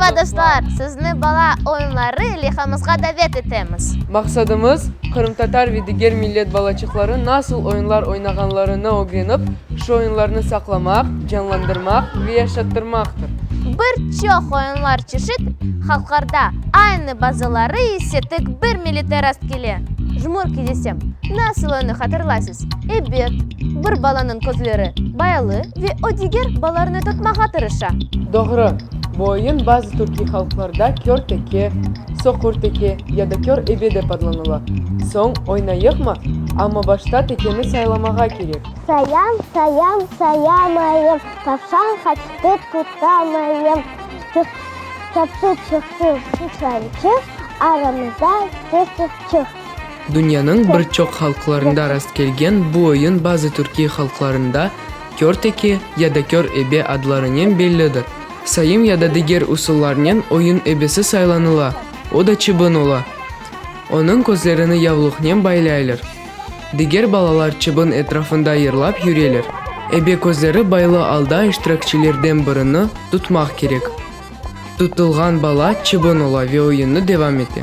Meraba, dostlar! Sizni Bala oyunları leyhamızğa davet etemiz. Maqsadımız, qırımtatar ve diger millet balaçıqları nasıl oyunlar oynağanlarını ögrenip, şu oyunlarnı saqlamaq, canlandırmaq ve yaşattırmaqtır. Bir çoq oyunlar çeşit halqlarda, aynı bazıları ise tek bir millette rastkele. Jmurki desem, nasıl oyunı hatırlaysız? Ebet, bir balanıñ közleri baylı ve o diger balalarnı tutmağa tırışa. Doğru, bu oyun bazı türkiy halqlarda kör teke, soqur teke ya da kör ebe dep adlanıla. Soñ, oynayıqmı? Amma başta tekeni saylamağa kerek. Sayam, sayam, sayamayım, Tavşan qaçtı, tutamayım. Çaptı, çıqtı sıçançıq, Aramızda kesik-çıq. Dünyanıñ bir çoq halqlarında rastkelgen bu oyun bazı türkiy halqlarında kör teke ya da kör ebe adlarınen bellidir. Sayım ya da diger usullarnen oyun ebesi saylanıla, o da çıbın ola. Onıñ közlerini yavluqnen baylaylar. Diger balalar çıbın etrafında yırlap yüreler. Ebe közleri baylı alda iştirakçilerden birini tutmaq kerek. Tutulğan bala çıbın ola ve oyunnı devam ete.